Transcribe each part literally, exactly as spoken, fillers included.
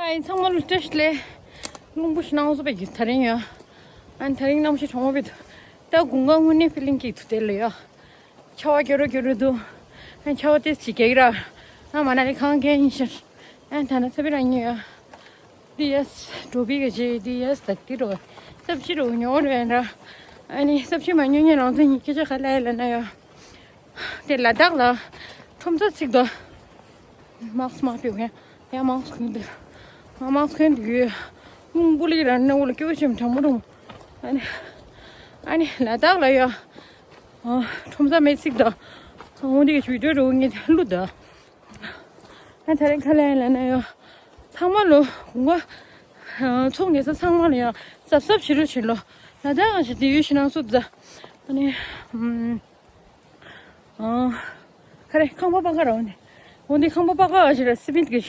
ཨ་ཡིན་ཚང་མ་ལ་བཀྲ་ཤིས་བདེ་ལེགས། རླུང་བུ་ཞིག་གནང་སོ་པའི་རྒྱུ་དེ་རིང་ཡོད། ཨ་ནི་དེ་རིང་གནམ་གཤིས་གྲང་མོ་བི་འདུག་ད་དགུན་ཁ་དངོས་གནས་ཕི་ལིང་སྐྱིད་འདུག་དེ་ལ་ཡོད། ཆར་པ་རྒྱག་རོགས་རྒྱག་རོགས་འདུག་ཨ་ནི་ཆར་པ་ཏོག་ཙམ་རྒྱག་གི་ར། ཨ་མ་ན་ལི་ཁང་ཁན་ཡིན་ཤག་ཨ་ནི་ད་ནི་ཚ་བི་རང་ཉོས་ཡོད། ཌི་ཨེས་འགྲོ་བི་ག་ཅི་ཌི་ཨེས་ད་ཏི་རོ། སབ་ཅི་རོ་ཉོ་རོ་ཡིན་ར། ཨ་ནི་སབ་ཅི་མ་ཉོ་ཉོ་རང་ཚོ་ཉིད་སྐད་ཆ་ག་ལ་ཡ་ལ་ན་ཡོད། དེ་ལ་དྭགས་ལ་ཁྲོམ་ས་ཚིག་དོ། མཱག་སི་མ་ཕུད་མཁན་ཡང་མཱག་སི་གོན་འདུག་ང་མཱག་སི་གོན་འདུག་ཡོད། རླུང་པོ་ལི་ར་ནང་ལ་སྐྱོ་ཆེམ་གྲང་མོ་རུང་། ཨ་ནི་ཨ་ནི་ལ་དྭགས་ལ་ཡོད། ཁྲོམ་ས་མེད་ཚིག་དོ། འོན་ཏེ་བི་ཌིའོ་རུ་ངས་བླུག་དོ། ཨ་ད་རེས་ཁ་ལན་ལ་ན་ཡོད། ཚང་མ་ལོ་ངོ་ཚོང་གེ་ས་ཚང་མ་ལ་ཡོད། སབ་སབ་བྱེད་རོགས་བྱེད་ལོ། ལ་དྭགས་ང་ཞིག་དེ་ཡོད་ཤི་ནང་སུ་ཛ། ཨ་ནི་ཨ། ཁ་རེ་ཁང་པ་པ་ཀ་ར་འོ་ནི། འོ་འདི་ཁང་པ་པ་ཀ་བ་ཞིག་ར་སི་མིད་གི་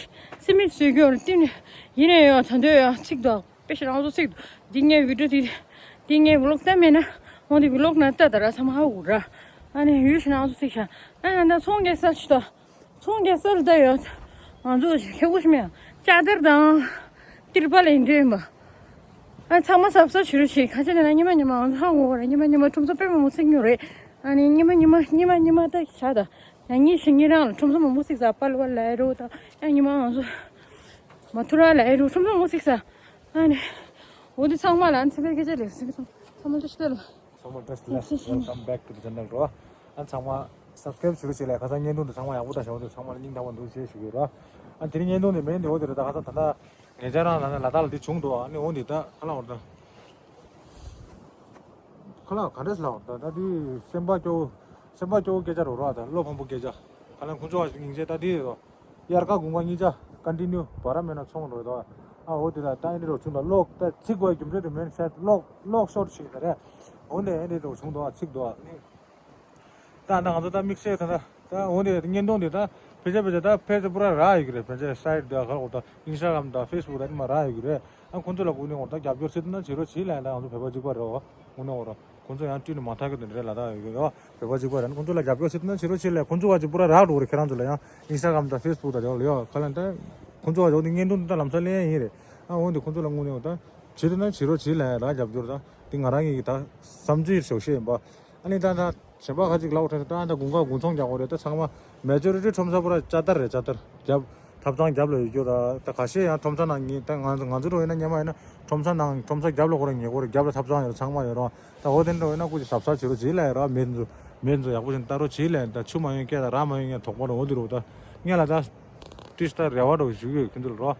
སི་མིད་བཟོས་རྒྱུ་ར་ཏིན་ཡིན་ནས་ཡོད་ད་འདོད་ཡོད་ཚིག་དོ་དཔེ་ཞིག་རང་བཟོ་ཚིག་དོ། འདི་ངའི་བི་ཌིའོ་དེ་འདི་ངའི་ཝི་ལོག་ད་མེད་ན་འོ་འདི་ཝི་ལོག་ན་ལྟ་ད་ར་ཚ་མ་ཧ་འུ་ར། ཨ་ནི་ཡུལ་ཞིག་རང་བཟོ་ཚིག་ཤ་ཨ་ན་ཚོང་གེ་ས་ཆུ་དོ། ཚོང་རྒྱག་སར་ད་ཡོད། ང་ཚོ་ཁེ་གོ་ཤི་མེ་ཡང་ལྕགས་དར་དང་ཏིར་པ་ལ་ཡིན་འདྲེན་པ། ཨ་ཚང་མ་གཟབ་གཟབ་བྱེད་རོགས་བྱེད། ཁ་ཆེ་ན་ཉི་མ་ཉི་མ་ང་ཚོ་ཧ་གོ་བ་ར་ཉི་མ་ཉི་མ་ཁྲོམ་ས་དཔེ་མང་པོ་བསྲེག་ཉོ་རེད། ཨ་ནི་ཉི་མ་ཉི་མ་ཉི་མ་ཉི་མ་ད་བྱ་ད། ཡང་ཉིན་ཞིག་ཉིན་རང་ལ་ཁྲོམ་ས་མང་པོ་བསྲེག་ས་པ་ལ་བ་ལ་རོ་ད། ཡང་ཉི་མ་ང་ཚོ་མ་ཐུ་ར་ལ་རོ་ཁྲོམ་ས་མང་པོ་བསྲེག་ས། ཨ་ནི་འོ་དེ་ཚང་མ་ལ་ཨ་ཚེ་ཕེ་སྐད་ཆ་ལས་སེ་ཚང་མ་ལ་ཤི་ད་ལ། ཚང་མ་བཀྲ་ཤིས་བདེ་ལེགས། Welcome back to the channel རོ། ཨ་ཚང་མ་subscribe བྱེད་རོགས་བྱེད་ལས། ཁ་སང་བརྙན་ཐུང་དེ་ཚང་མ་ཡག་པོ་ད་བྱུང་འདུག་ཚང་མ་ལ་སྙིང་ཐག་པ་འདུག་ཞེས་ཞུ་གི་རོ། ཨ་དེ་རིང་བརྙན་ཐུང་དེ་མིང་དེ་འོ་དེ་རེད། ད་ཁ་སང་ད་ལྟ་ངེད་ཅག་རང་ལ་ནི་ལ་དྭགས་ལ་དེ་བྱུང་འདུག་ཨ་ནི་འོ་འདི་ད་ཁ་ལ་འོ་ད་ཁ་ལ་ག་འདྲས་ལ་འོ་ད་ད་དེ་སེམས་པ་སྐྱོ་སེམས་པ་སྐྱོ་བོ་སྐད་ཆ་རོ་ར། ད་བློ་ཕམ་པོ་སྐད་ཆ། ཁ་ལ་ཁོང་ཚོ་བ་སྙིང་རྗེ་ད་དེ་རོ། དབྱར་ཁ་དགུན་ཁ་གཉིས་ཆ་ཀོན་ཊི་ནིའུ་བ་ར་མེད་ན་ཚོང་རོགས་དོ། ཨ་འོ་དེ་ལ་ད་ཨེ་འདྲ་རོགས་བྱུང་ད་གློག་ད་ཚིག་པའི་རྒྱུ་མཚན་དུ་མེད་ཤ་གློག་གློག་ཤོར་ཆེ་ད་རེད། འོ་འདི་ཨེ་འདྲ་རོགས་བྱུང་དོ་ཚིག་དོ་ནི། ད་ད་ང་ཚོ་ད་དམིགས་བསལ་ད་ད་འོ་འདི་བརྙན་ཐུང་འདི་ད་ཕལ་ཆེར་ཕལ་ཆེར་ད་ཕེ་སི་བུག་ར་རག་ཡོད་ཀྱི་རེད། ཕལ་ཆེར་སའིཊ་ད་ག་རེ་ད་ཨིན་སི་ཊ་གྷ་རམ་ད་ཕེ་སི་བུག་ད་ནི་མ་རག་ཡོད་ཀྱི་རེད། ཨ་ཁོང་ཚོ་ལ་དགོས་ནི་འོ་ད་རྒྱབ་སྐྱོར་བྱེད་ཐུབ་ན་བྱེད་རོགས་བྱེད་ལ་ད་ང་ཚོ་བོད་པ་གཅིག་པ་རེད་བ། དངོས་གནས་འོ་ར། ཁོང་ཚོ་ཡང་བསྐྲུན་ནས་མ་ཐག་གི་དོན་རེད་ལ་ད་ཡོད་ཡོད་བོད་པ་གཅིག་པ་རེད། ཁོང་ཚོ་ལ་རྒྱབ་སྐྱོར་བྱེད་ཐུབ་ན་བྱེད་རོགས་བྱེད་ལས། ཁོང་ཚོ་བ་གཅིག་པུ་ར་རག་འགྲོ་རེད། ཁྱེད་རང་ཚོ་ལ་ཡང་ཨིན་སི་ཊ་གྷ་རམ་དང་ཕེ་སི་བུག་དང་རེད་ལ་ཡོད་ཁ་ལ་ད། ཁོང་ཚོ་བ་གཅིག་འདི་བརྙན་ཐུང་འདི་ད་ལམ་སང་ལེན་ཡིན་རེད། ཨ་འོ་འདི་ཁོང་ཚོ་ལ་དངོས་གནས་འོ་ད་བྱེད་ཐུབ་ན་བྱེད་རོགས་བྱེད་ལ་ཡང་རག་རྒྱབ་སྐྱོར་ད་འདི་ང་རང་གི་ད་བསམ་ཚུལ་ཞོག་ཤེས་ཡིན་པ། ཨ་ནི་ད་ད་གཞན་པ་ཁ་ཅིག་ལབ་འོ་ད་ད་དགུན་ཁ་དགུན་ཚོང་རྒྱག་འོ་རེད། ད་ཚང་མ་མེ་ཇོ་རི་ཊི་ཁྲོམ་ས་པུ་ར་ལྕགས་དར་རེད། ལྕགས་དར་རྒྱབ། ཐབ་ཚང་རྒྱབ་ལ་ཡོད་རྒྱུ་ར། ད་ཁ་ཤས་ཡང་ཁྲོམ་ས་ནང་ཉེ་ད་ང་ང་ཚོ་རོ་ཡིན་ན་སྔོན་མ་ཡིན་ན་ཁྲོམ་ས་ནང་ཁྲོམ་ས་རྒྱབ་ལ་ཁོ་རང་ཉེ་ཁོ་ར་རྒྱབ་ལ་ཐབ་ཚང་ཡོད་ར་ཚང་མ་ཡོད་ར། ད་འོ་དེ་འདྲ་ཡིན་ན་ཁོ་ཅིག་གཟབ་གཟབ་བྱེད་རོགས་བྱེད་ལ་ཡོད་ར། མེ་འཛུ་མེ་འཛུ་ཡག་པོ་ཞིག་ལྟ་རོགས་བྱེད་ལ་ཡོད། ད་ཆུ་མ་ཡོང་སྐད་ད་ར་མ་ཡོང་སྐད་དོག་པ་ར་འོ་དེ་རོ། ད་ངས་ལ་ད་ཏིས་ད་རེ་བ་རོ་ཞུ་གི་ཡོད་ཁྱོད་ཚོ་ལ་རོ།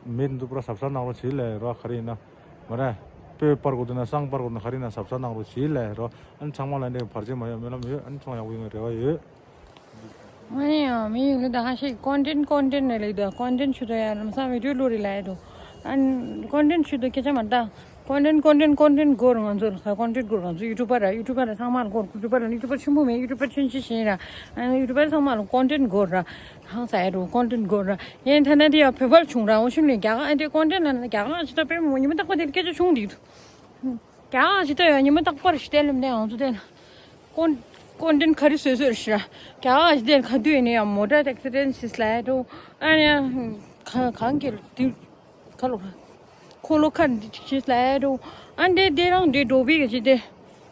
མེ་འཛུ་པུ་ར་གཟབ་གཟབ་གནང་རོགས་བྱེད་ལ་ཡོད་ར། ག་རེ་ཡིན་ན་མ་ར་སྤོས་སྤར་དགོས་འདུག་ན་བསང་སྤར་དགོས་འདུག་ན་ག་རེ་ཡིན་ན་གཟབ་གཟབ་གནང་རོགས་བྱེད་ལ་ཡོད་རོ། ཨ་ནི་ཚང་མ་ལ་འདྲའི་བར་ཆད་མ་ཡོང་སྨོན་ལམ་ཡོད། ཨ་ནི་ཚོང་ཡག་པོ་ཡོང་བའི་རེ་བ་ཡོད། ང་ཡང་མི་ཡིན་ལ་ད་ཧ་ཤེས་ཀོན་ཊེན་ཊི་ཀོན་ཊེན་ཊི་ནས་ལེགས་འདུག་ཀོན་ཊེན་ཊི་ཆུ་དོ་ཡ་ལམ་སང་བི་ཌིའོ་བླུགས་རེ་ལ་ཡ་འདུག་ཨ་ནི་ཀོན་ཊེན་ཊི་ཆུ་དོ་སྐད་ཆ་མ་ད་ཀོན་ཊེན་ཊི་ཀོན་ཊེན་ཊི་ཀོན་ཊེན་ཊི་དགོས་རེད། ང་ཚོ་ལ་ཀོན་ཊེན་ཊི་དགོས་རེད། ང་ཚོ་ཡུ་ཊུབ་པ་ར་ཡུ་ཊུབ་པ་ར་ཚང་མ་ལ་དགོས་རེད། ཡུ་ཊུབ་པ་ར་ཡུ་ཊུབ་པ་ཆེན་པོ་མེད། ཡུ་ཊུབ་པ་ཆུང་ཆུང་ཞིག་ཡིན་ར། ཨ་ནི་ཡུ་ཊུབ་པ་ཚང་མ་ལ་ཀོན་ཊེན་ཊི་དགོས་རེད། ཧང་སང་ཡ་འགྲོ་ཀོན་ཊེན་ཊི་དགོས་རེད། ཡིན་ད་ན་དེ་ཡ་བོད་པ་ལ་བྱུང་ར་འོ་ཤུལ་ནས་རྒྱ་གར་ཨ་འདྲའི་ཀོན་ཊེན་ཊི་ལ་ན་རྒྱ་གར་ཨ་ཅི་ད་དཔེ་མོ་ཉི་མ་རྟག་པ་དེ་སྐད་ཆ་བྱུང་འདུག་རྒྱ་གར་ཨ་ཅི་ད་ཡ་ཉི་མ་རྟག་པར་ཞི་བདེ་ལམ་ནས་ང་ཚོ་དེ་ལ་ཀོན་ཀོན་ཊེན་ཊི་ག་རེ་བཟོས་བཟོས་རེད་ཤི་ར། རྒྱ་གར་ཨ་ཅི་དེ་ལ་ག་དུས་ནས་ཡང་མོ་ཊ་ཨེག་སི་ཌེན་ཊི་ཞིག་ལ་ཡ་འགྲོ་ཨ་ནི་ཡ་ག་གང་གི་དུས། ཁ་ལོ། འཁོར་ལོ་ཁ་འདི་ཅིག་ལ་རུ། ཨ་འདྲེ་འདྲེ་རང་འདྲེ་འགྲོ་བི་ག་ཅི་དེ།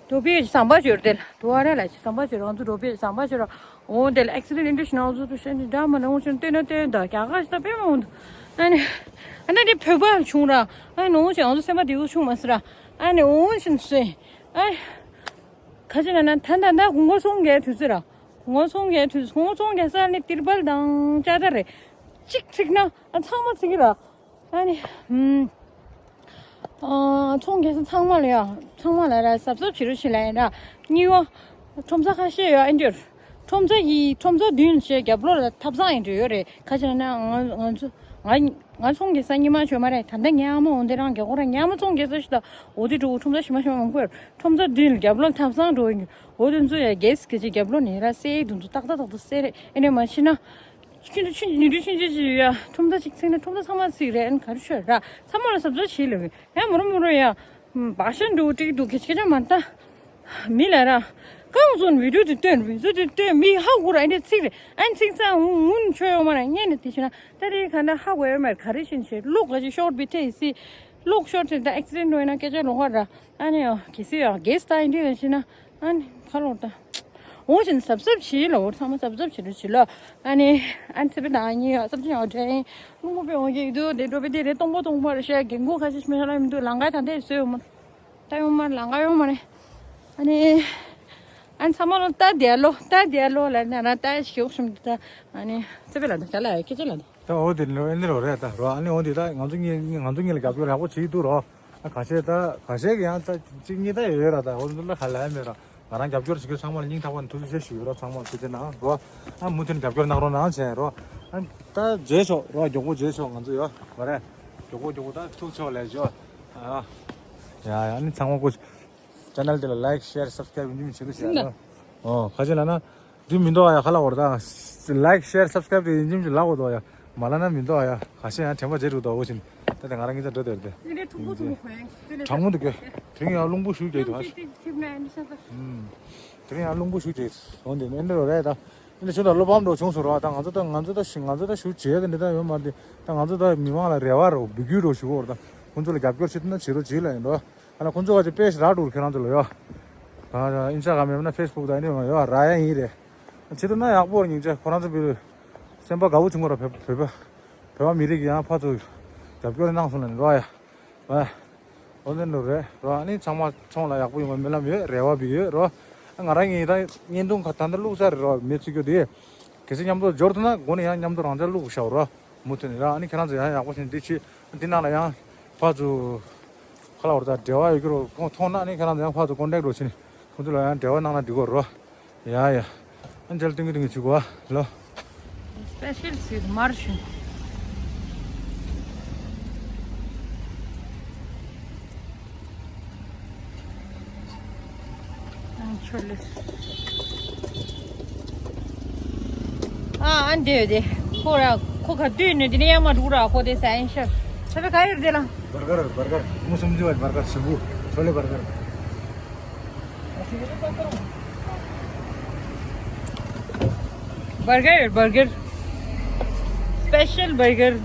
འགྲོ་བི་ག་ཅི་ཟམ་པ་བྱོས་དེ་ལ་འགྲོ་བ་ར་ལ་ཅི་ཟམ་པ་བྱོས་རང་ཚོ་འགྲོ་བི་ཟམ་པ་བྱོས་ར། འོ་དེ་ལ་ཨེག་སི་ཌེན་ཊི་འདྲ་ཞིག་ནང་ཚོ་དུ་ཤན་ཅིག་འདྲ་མ་ནང་ཞིག་བལྟས་ན་བལྟས་ད་རྒྱ་གར་ཞིག་ད་དཔེ་མ་འོང་འདུག་ཨ་ནི། ཨ་ནི་འདི་བོད་པ་བྱུང་ར། ཨ་ནི་འོ་ཞིག་ང་ཚོ་སེམས་པ་བདེ་བོ་བྱུང་མ་སི་ར། ཨ་ནི་འོ་ཞིག་སེ། ཨ། ཁ་ཅིག་ན་ན་ད་ད་ད་དགུན་ཁ་སོང་གའི་དུས་ཚོད་ར། དགུན་ཁ་སོང་གའི་དུས་དགུན་ཁ་སོང་གའི་ས་ནི་ཏིར་པལ་དང་ཅ་ད་རེ། གཅིག་ཚིག་ན་ཨ་ཚང་མ་ཚིག་གི་ར། ཨ་ནི། ཨ་ཚོང་རྒྱག་ས་ཚང་མ་ལ་ཡ། ཚང་མ་ལ་ར་གཟབ་གཟབ་བྱེད་རོགས་བྱེད་ལ་ཡ་ར། གཉིས་པ། ཁྲོམ་ས་ཁ་ཤས་ཡོད་ཨེ་འདྲ། ཁྲོམ་ས་ཡི་ཁྲོམ་ས་བདུན་བྱས་རྒྱབ་ལོགས་ལ་ཐབ་ཚང་ཡིན་འདྲ་ཡོད་རེད། ཁ་ཅིག་ན་ང་ང་ཚོ་ང་ང་ཚོང་རྒྱག་ས་ཉི་མ་ཆོད་མ་རེད། ད་ལྟ་ངའི་ཨ་མ་འོ་འདི་རང་རྒྱ་གོ་ར་ངའི་ཨ་མ་ཚོང་རྒྱག་ས་ཞིག་ད་འོ་དེ་འགྲོ་ཁྲོམ་ས་ཞི་མ་ཞི་མ་མང་པོ་ཡོད། ཁྲོམ་ས་བདུན་ལ་རྒྱབ་ལོགས་ཐབ་ཚང་འགྲོ་ཡིན། འོ་དེ་ཚོ་ཡ་གེ་སི་གི་ཅིག་རྒྱབ་ལོགས་ནས་ར་སེ་དུ་ཚོ་ཏག་ཏག་ཏག་ཏག་སེ་རེད། ཨེ་ནས་མ་ཤི་ན། ཆུང་ཆུང་ཆུང་ཉིན་རེ་ཆུང་ཆུང་ཅིག་ཡོད་ཡ། ཁྲོམ་ས་ཅིག་ཚིག་ན་ཁྲོམ་ས་ཚང་མ་ཚིག་རེད། ཨན་ག་རེ་ཤོད་ར་ཚང་མ་ལ་གཟབ་གཟབ་བྱེད་ལ་ཡ་མོ་ར་མོ་ར་ཡ། བ་ཤ་འགྲོ་ཀྲིག་འདུག་གི་ཆེ་ཆ་མ་ལྟ། མི་ལ་ར། གང་བཟོ་ན་བི་ཌིའོ་དེ་སྟོན་རེད། བཟོ་དེ་སྟོན་མི་ཧ་གོ་ར། ཨ་འདྲ་ཚིག་རེད། ཨ་ཚིག་ཚང་ངུན་ཆོ་ཡོང་མ་ར། ངས་ནི་དེ་བྱས་ན་ད་རེས་ག་འདྲ་ཧ་གོ་ཡོད་མ་རེད། ག་རེ་བྱས་ནས་བྱས་གློག་ག་ཅིག་ཤོར་བི་ཐེ་སི་གློག་ཤོར་བྱས་ད་ཨེག་སི་ཌེན་ཊི་འགྲོ་ཡིན་ན་སྐད་ཆ་ལོག་ཧ་ར། ཨ་ནི་ཡང་གལ་སྲིད་ཡང་གེ་སི་ད་ཨ་འདྲ་ཡོད་བྱས་ན་ཨ་ནི་ཁ་ལོག་ད། འོ་བཞིན་གཟབ་གཟབ་བྱེད་ལ། འོ་ཚང་མ་གཟབ་གཟབ་བྱེད་རོགས་བྱེད་ལ། ཨ་ནི་ཨ་ནི་ཚེ་འཕེལ་དང་ཨ་ནི་གཟབ་ཆེན་ཡང་དྲན་རླུང་བུ་དཔེ་འོང་གི་འདུག་དེ་འགྲོ་བའི་དེ་རེད། སྟོང་པོ་སྟོང་པོ་རེད་ཤག་རྒན་གོག་ཁ་ཤས་མི་ཧ་ལམ་མི་འདུག་ལམ་ཁ་ད་ལྟ་བཟོས་ཡོད་མ་རེད། ད་ཡོང་མ་རེད། ལམ་ཁ་ཡོང་མ་རེད། ཨ་ནི་ཨ་ནི་ཚང་མ་ལོ་ལྟ་བསྡད་ལོ། ལྟ་བསྡད་ལོ་ལ་ན་ན་ལྟ་ཞིག་ཤོག་ཤོམ་འདུག་ད་ཨ་ནི་ཚེ་འཕེལ་ལ་ད་ག་ལ་ཡ་སྐད་ཆ་ལ་འདི། ད་འོ་དེ་ནི་ཨེ་འདི་རོ་རེད། ད་རོ་ཨ་ནི་འོ་དེ་ད་ང་ཚོ་གཉིས་ང་ཚོ་གཉིས་ལ་རྒྱབ་སྐྱོར་ཡག་པོ་བྱེད་འདུག་རོ། ཨ་ཁ་ཤས་ད་ཁ་ཤས་ཀྱི་ཡང་ད་གཅིག་གཉིས་ད་ཡོད་ཡོད་ར། ད་འོ་འདི་ལ་ཁ་ལ་ཡ་མེད་ར། ང་རང་རྒྱབ་སྐྱོར་བྱེད་མཁན་ཚང་མ་ལ་སྙིང་ཐག་པ་ནས་ཐུགས་རྗེ་ཆེ་ཞུ་ཡོད་ར། ཚང་མ་ལ་ཐུགས་རྗེ་གནང་རོ། ཨ་མུ་མཐུད་ནས་རྒྱབ་སྐྱོར་གནང་རོགས་གནང་བྱས་རོ། ཨ་ད་མཇལ་ཆོག་རོ། མགྱོགས་པོ་མཇལ་ཆོག་ང་ཚོ་ཡོད་མ་རེད། མགྱོགས་པོ་མགྱོགས་པོ་ད་ཐུག་ཆོག་ལས་ཆོག་ཨ་ཡ་ཡ་ཨ་ནི་ཚང་མ་ཀོ་ཅེ་ནལ་དེ་ལ་ལའིཀ་ཤེར་སབ་སི་ཀ་རའིབ་ཡིན་གཅིག་མིན་གཅིག་ཨ་ལ། ཨོ་ཁ་ཅིག་ལ་ན། འདི་མི་འདུག་ཨ་ཡ། ཁ་ལག་བར་ད་ལའིཀ་ཤེར་སབ་སི་ཀ་རའིབ་དེ་ཡིན་གཅིག་མིན་གཅིག་ལབ་དགོས་འདུག་ཨ་ཡ། མ་ལབ་ན་མི་འདུག་ཨ་ཡ། ཁ་ཤས་ཡང་དྲན་པ་བརྗེད་འགྲོ་འདུག་འོ་བཞིན་ད་དེ་ང་རང་གཉིས་ཆ་འགྲོ་དེར་དེ། དེ་འདྲའི་ཐུག་པོ་ཐུག་པོ་ཁོ་ཡང་དེ་ནས་གྲང་མོ་འདུག་གས། དེ་རིང་ཡང་རླུང་བུ་ཞུ་རྒྱག་འདུག་ཨ། ཐིབ་ན་ཨ་ནི་ས་ས། ཨུམ། དེ་རིང་ཡང་རླུང་བུ་ཞུ་རྒྱག་འོ་འདི་ཨེ་འདྲ་རོ་རེད་ད། ཨེ་འདྲ་ཞུ་ད་བློ་ཕམ་འགྲོ་བྱུང་སོང་རོ། ད་ང་ཚོ་ད་ང་ཚོ་ད་ཞུ་ང་ཚོ་ད་ཞུ་བྱེད་ད་འདི་ད་ཡོད་མ་རེད། ད་ང་ཚོ་ད་མི་མང་ལ་རེ་བ་རོ་འབུལ་རྒྱུ་རོ་ཞུ་གོ་ར། ད་ཁོང་ཚོ་ལ་རྒྱབ་སྐྱོར་བྱེད་ཐུབ་ན་བྱེད་རོགས་བྱེད་ལ་ཡིན་རོ། ཨ་ན་ཁོང་ཚོ་ག་ཅིག་པེ་ཇི་རག་འགྲོ་ཁྱེད་རང་ཚོ་ལ་ཡོད། ཨིན་སི་ཊ་གྷ་རམ་ཡོད་ན་ཕེ་སི་བུག་དང་ཨེ་འདྲ་ཡོད་རག་ཡ་ཡིན་རེད། བྱེད་ཐུབ་ན་ཡག་པོ་རེད། སྙིང་རྗེ། ཁོ་རང་ཚོ་བི་སེམས་པ་དགའ་བོ་བྱུང་གི་རེད། བོད་བོད་པ་བོད་པ་མི་རིགས་ཀྱི་ཡང་ཕར་ཚུར་རྒྱབ་སྐྱོར་གནང་སོང་ལ་ནི་རོགས་ཡ། བ། འོ་ནི་འདྲ་རེད་རོ། ཨ་ནི་ཚང་མ་ཚོང་ལ་ཡག་པོ་ཡོང་བའི་སྨོན་ལམ་ཡོད། རེ་བ་བི་ཡོད་རོ། ང་རང་གིས་ད་བརྙན་ཐུང་ཁ་ད་ལྟ་བླུགས་ཚར་རེད་རོ། མི་ཚུད་རྒྱུ་དེ་གལ་སྲིད་མཉམ་དུ་འབྱོར་ཐུབ་ན་འགོ་ནས་ཡང་མཉམ་དུ་རང་ཅག་བླུགས་ཤག་རོ། མུ་མཐུད་ནས་ར། ཨ་ནི་ཁྱེད་རང་ཚོ་ཡང་ཡག་པོ་བྱས་ནས་འདི་བྱེད། འདི་ནང་ལ་ཡང་ཕར་ཚུར་ཁ་ལག་བར་ད་འབྲེལ་བ་ཡོད་ཀྱི་རོ། ཁོང་མཐོང་ན་ཨ་ནི་ཁྱེད་རང་ཚོ་ཡང་ཕར་ཚུར་ཀོན་ཊེག་རོ་བྱས་ནས་ཁོང་ཚོ་ལ་ཡང་འབྲེལ་བ་གནང་ན་འགྲིག་གོ་རོ། ཡ་ཡ། ཨ་ནི་འཇལ་སྟོན་གི་སྟོན་གི་བྱེད་དགོས་ཨ་ལོ། སྤེ་ཤལ་སི་མར་ཤུ། ཨ་ཆོ་ལེ། ཨ་ཨ་འདི་ཡོད་དེ། ཁོ་ར་ཁོ་ག་དུས་ནས་འདི་ནས་ཡར་མར་འགྲོ་ར། ཁོ་དེ་ས་ཨན་ཤར་ས་བེ་ག་ཡོད་དེ་ལ། བར་གར་བར་གར་མོ་སུམ་ཅུ་བ་བར་གར་ཞིམ་པོ་ཆོ་ལེ་བར་གར། བར་གར་བར་གར། སྤེ་ཤལ་བར་གར།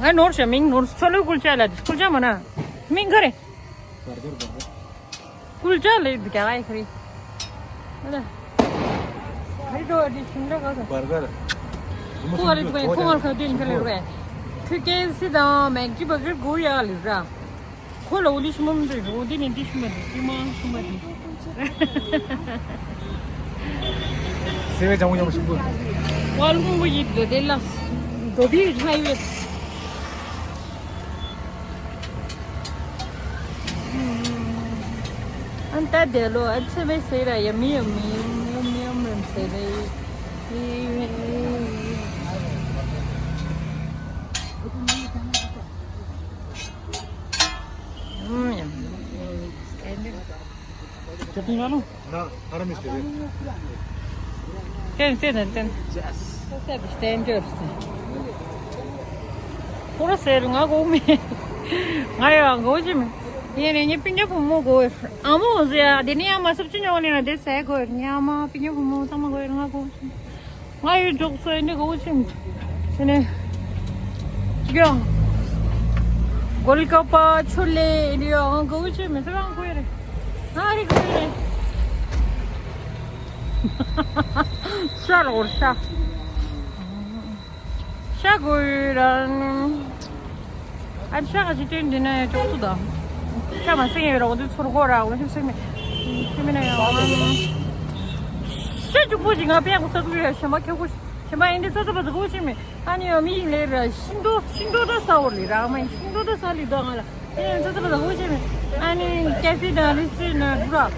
ང་ནོར་ཤ་མིང་ནོར་ཆོ་ལེ་ཀུལ་ཅ་ལ་ཀུལ་ཅ་མ་ན་མིང་ག་རེ། བར་གར་བར་གར། ཀུལ་ཅ་ལེ་དུ་ཀྱ་ལ་ཡི་ཁ་རི། ཨ་ད། ཧ་རི་ཏོ་ཨ་དི་ཤིང་ཏོག་ག་ས། བར་གར། ཁོ་ཨ་ལི་ཏུ་ཁོ་ཨ་ལི་ཁ་དུ་ཨིན་ཁ་ལི་རུ་ཨེ། ཁུ་ཀེ་ཨེཕ་སི་དང་མེག་ཇི་བར་གར་གོ་ཡ་ལི་ར། ཁོ་ལ་འོ་ལི་ཤི་མམ་དུ་འོ་དི་ནི་དི་ཤི་མ་དི་དི་མ་ཤི་མ་དི། སེ་བའི་ལྗང་གུ་ཉམས་ཤིང་པོ། ཝལ་ཀུམ་བུ་ཡིད་དུ་དེ་ལ་དོ་བི་ཧའི་ཝེ། ཨན་ཏ་དེ་ལོ་ཨ་ཚེ་བའི་སེ་ར་ཡ་མི་ཡ་མི་ཡ་མི་ཡ་མི་སེ་ར་ཡ། ཁྱོད་ཐུང་ཡ་ལོ། ན་ཨ་ར་མི་སྟེ། ཏན་ཏན་ཏན། ཁོ་ར་སེར་ང་གོ་མེད། ང་ཡང་གོ་ཅི་མེད། ཡིན་ནའི་ངའི་སྤུན་ཀྱག་བུ་མོ་གོ། ཨ་མོ་ཟེར་ཡ་དེ་ནི་ཡང་མ་སུབ་ཅི་ཉོ་ནི་ན་དེ་ཟེར་གོ། ངའི་ཨ་མ་སྤུན་ཀྱག་བུ་མོ་ཚང་མ་གོ་ང་གོ། ང་ཡོད་འཇོག་སོ་ཡིན་འདི་གོ་ཅི་མེད། ཡིན་ནའི་ཅི་ཡང་། གོལ་ཀ་པ་ཆོ་ལེ་ཡིན་འདི་ཡང་གོ་ཅི་མེད། ཚེ་རང་གོ་ཡ་རེད། ང་རེ་གོ་ཡ་རེད། ཤ་ལ་འོར་ཤ། ཤ་དགོས་རང་། ཨ་ཤ་ག་ཅི་སྟོན་འདི་ན་ཡང་ཅོག་ཏུ་དང་། ཤ་མ་སེང་ཡོད་ར་འོ་དུ་ཚོར་གོ་ར་འོ་ཤ་སེང་མེད། ཤ་མེད་ན་ཡང་། ཤ་ཅུག་པོ་ཞིག་ང་པས་གོ་ས་དུ་ཡ་ཞེན་པ་ཁྱོད་གོ་ཞེན་པ་ཡིན་དེ་ཙོ་ཙོ་པ་ཙོ་གོ་ཤེ་མེད། ཨ་ནི་ཡང་མི་ཡིན་ལེ་ར་ཤིང་ཏོག་ཤིང་ཏོག་ད་ས་འོ་ལེ་ར་མ་ཡིན་ཤིང་ཏོག་ད་ས་ལི་ད་ང་ལ་ཨེ་ཙོ་ཙོ་པ་ཙོ་གོ་ཤེ་མེད། ཨ་ནི་ཀེ་ཧྥེ་དང་རི་སི་ཊི་ན་དུ་ར་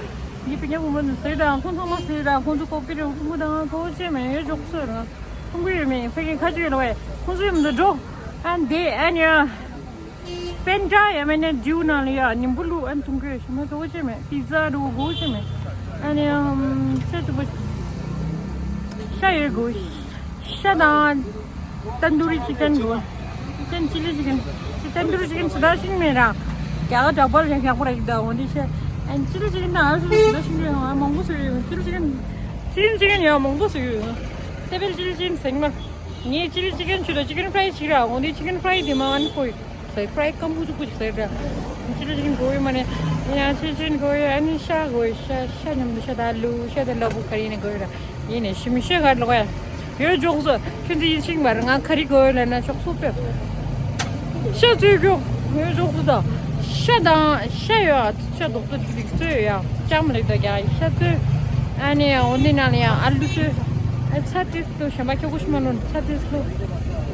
ཡི་པི་ཉ་བུ་མོ་ནི་སེ་དང་ཁོང་ཚང་མ་སེ་དང་ཁོང་ཚོ་ཀོ་པི་ར་ཐུང་གུ་དང་གོ་ཤེ་མེད་ཡོད་ཅོག་སོ་ར། ཁོང་གི་ཡོད་མེད་ཕ་གི་ཁ་ཅིག་ཡོད་ལ་བས་ཁོང་ཚོ་ཡོད་མི་འདུག་འགྲོ། ཨ་འདི་ཨ་ནི་ཡ། པན་ཏྲ་ཡ་མེད་ན་ཇིའུ་ནང་ལ་ཡ་ཉིན་བུ་ལུ་ཨན་ཐུང་གི་ཡོད་ཤི་མ་གོ་ཅེ་མེད། པི་ཛ་རུ་གོ་ཅེ་མེད། ཨ་ནི་ཡ་ཤ་ཅུ་པོ་ཤ་ཡོད་གོ། ཤ་དང་ཏན་དུ་རི་ཅི་ཀན་གོ། ཅི་ཀན་ཅི་ལི་ཅི་ཀན། ཅི་ཏན་དུ་རི་ཅི་ཀན་སུ་ད་ཤིང་མེད་ར། རྒྱ་གར་འདྲ་པར་ཡང་ཡག་པོ་ར་ཡིག་ད་འོ་འདི་ཤ། ཨན་ཅི་ལི་ཅི་ཀན་དང་ཨ་ཟུག་ཟུག་ཤིང་རེ་ཡང་མང་པོ་ཟེར་ཡོད། ཅི་ལི་ཅི་ཀན་ཅི་ལི་ཅི་ཀན་ཡང་མང་པོ་ཟེར་ཡོད། སེ་བལ་ཅི་ལི་ཅི་ཀན་ཟེར་མ། ངས་ཅི་ལི་ཅི་ཀན་ཆུ་དང་ཅི་ཀན་ཕ་རའི་ཅིག་ར་འོང་དེ་ཅི་ཀན་ཕ་རའི་དེ་མ་ཨན་ཁོ་ཡི་ཟེར་ཕ་རའི་སྐམ་པོ་ཅིག་པོ་ཅིག་ཟེར་ར། ཅི་ལི་ཅི་ཀན་གོ་ཡི་མ་ནས་ཡང་ཅི་ལི་ཅི་ཀན་གོ་ཡི་ཨ་ནི་ཤ་གོ་ཡི་ཤ་ཤ་མཉམ་དུ་ཤ་དང་ལུ་ཤ་དང་ལ་ཕུག་ག་རི་ནས་གོ་ཡི་ར། ཡིན་ནས་ཞིམ་ཤོས་ག་ལོག་ཡ། ཡོད་ཇོག་སུ་ཁྱོད་ཚོ་ཡིད་ཆེས་མར་ང་ག་རི་གོ་ཡོད་ལ་ན་ཤོག་སུ་པེ། ཤ་བཙོས་རྒྱུ་ཡོད་ཇོག་སུ་ད། ཤ་དང་ཤ་ཡོད་ཤ་རྡོག་ཏུ་ཅིག་བཙོས་ཡོད་ཡ་ཅང་མ་ལེགས་ད་རྒྱ་ཤ་བཙོས། ཨ་ནི་འོ་འདི་ནང་ལ་ཡང་ཨ་ལུ་བཙོས། ཨ་ཚ་ཏིས་ལུ་གཞན་པ་ཁྱོ་གུ་ཤི་མ་ལུ་ཚ་ཏིས་ལུ།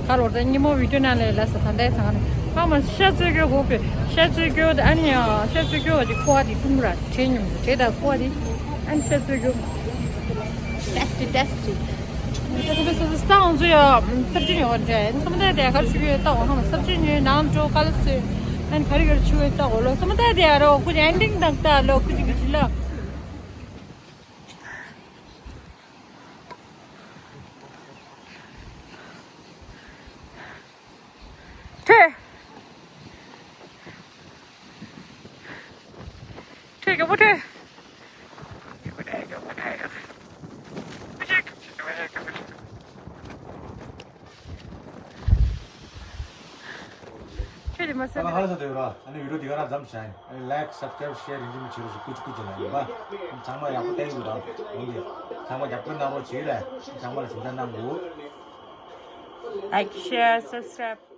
ག་ལོར་ད་ཉི་མོ་བི་ཌིའོ་ནང་ལ་ལ་ས་ད་ལྟའི་ཚང་ནི་ཨ་མ་ཤ་བཙོས་རྒྱུ་གོ་པེ་ཤ་བཙོས་རྒྱུ་ཨ་ནི་ཡང་ཤ་བཙོས་རྒྱུ་བ་ཅིག་ཁོ་བ་དེ་ཀུན་ར་བྲེ་ཉུང་བྲེ་ད་ཁོ་བ་དེ་ཨ་ནི་ཤ་བཙོས་རྒྱུ། Tasty, tasty. ད་ང་ཚོ་ཡ་སབ་ཇི་ཉོ་བར་འགྲོ་ཡིན། སོ་མ་ད་དེ་གར་ཆུ་ཡོད་ད་འོ་ཧམ་སབ་ཇི་ཉོས་ནང་འགྲོ་ག་ལ་སོས་ཨན་ག་རི་གར་ཆུ་ཡོད་ད་འོ་ལོ་སོ་མ་ད་དེ་ཨ་རོ་ཁུ་ཅི་ཨན་ཏིང་དང་ད་ལོ་ཁུ་ཅི་གི་ཅི་ལ། ཁྲེ། ཁྲེ་ག་པོ་ཁྲེ། ཁྱོད་དེ་མ་ཟ་ཨ་ཧ་ལ་ས་དེ་ར། ཨ་ནི་བི་ཌིའོ་འདི་ག་རང་མཚམས་བཞག་ཡིན། ཨ་ནི་ལའིཀ་སབ་སི་ཀ་རའིབ་ཤེར་རིན་ཆེན་མི་བྱེད་རོགས་ཞུ་སྐུ་མཁྱེན་སྐུ་མཁྱེན་ལ་ཡིན་པ། ཨ་ནི་ཚང་མ་ཡག་པོ་བལྟ་ཡི་འདུག་དང་འོན་ཏེ་ཚང་མ་རྒྱབ་སྐྱོར་གནང་རོགས་བྱེད་ལ། ཨ་ནི་ཚང་མ་ལ་སེམས་ཐག་གནང་དགོས། Like, share, subscribe.